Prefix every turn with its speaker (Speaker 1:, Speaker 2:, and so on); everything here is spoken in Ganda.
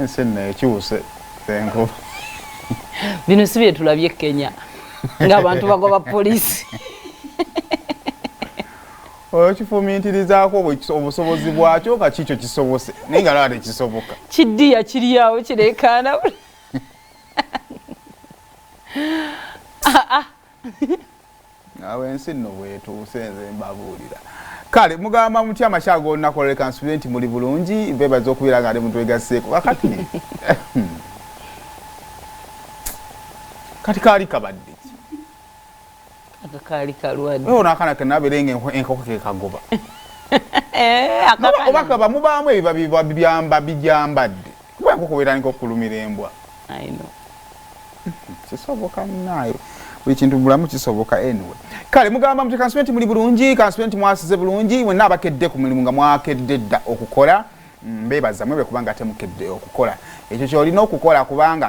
Speaker 1: Naye ensi nno ekyuse enkuba.
Speaker 2: Bino si bye tulabye e Kenya ng'abantu bagoba poliisi.
Speaker 1: Okifumiitirizaako obusobozi bwakyo nga kikyo kisobose naye nga laba tekisoboka.
Speaker 2: Kiddiya kiri awo kireekaana.
Speaker 1: Awo ensi nno bwetuuse, nze mbabuulira. Kale mugamba mutya amakya ag'olunaku olwo? Leka nsubire nti muli bulungi. Mbeebaza okubeera nga ate mutwegasseeko. Kakati kati kaali kabadde ki?
Speaker 2: Ako kaali kalwadde.
Speaker 1: Ono akaana ke nabeere nga enkoko ke kagoba. Oba kaba mubaamu ebiba bibyamba bijambadde. Kuba enkoko bwetandika okulumira embwa.
Speaker 2: I know.
Speaker 1: Kisoboka naye. Buli kintu bulamu kisoboka anyway. Kale mugamba mutya? Kansubire nti muli bulungi, kansubire nti mwasize bulungi. Mwenna abakedde ku mulimu nga mwakedde dda okukola. Mbeebaza mwebe kubanga ate mukedde okukola. Ekyo ky'olina okukola kubanga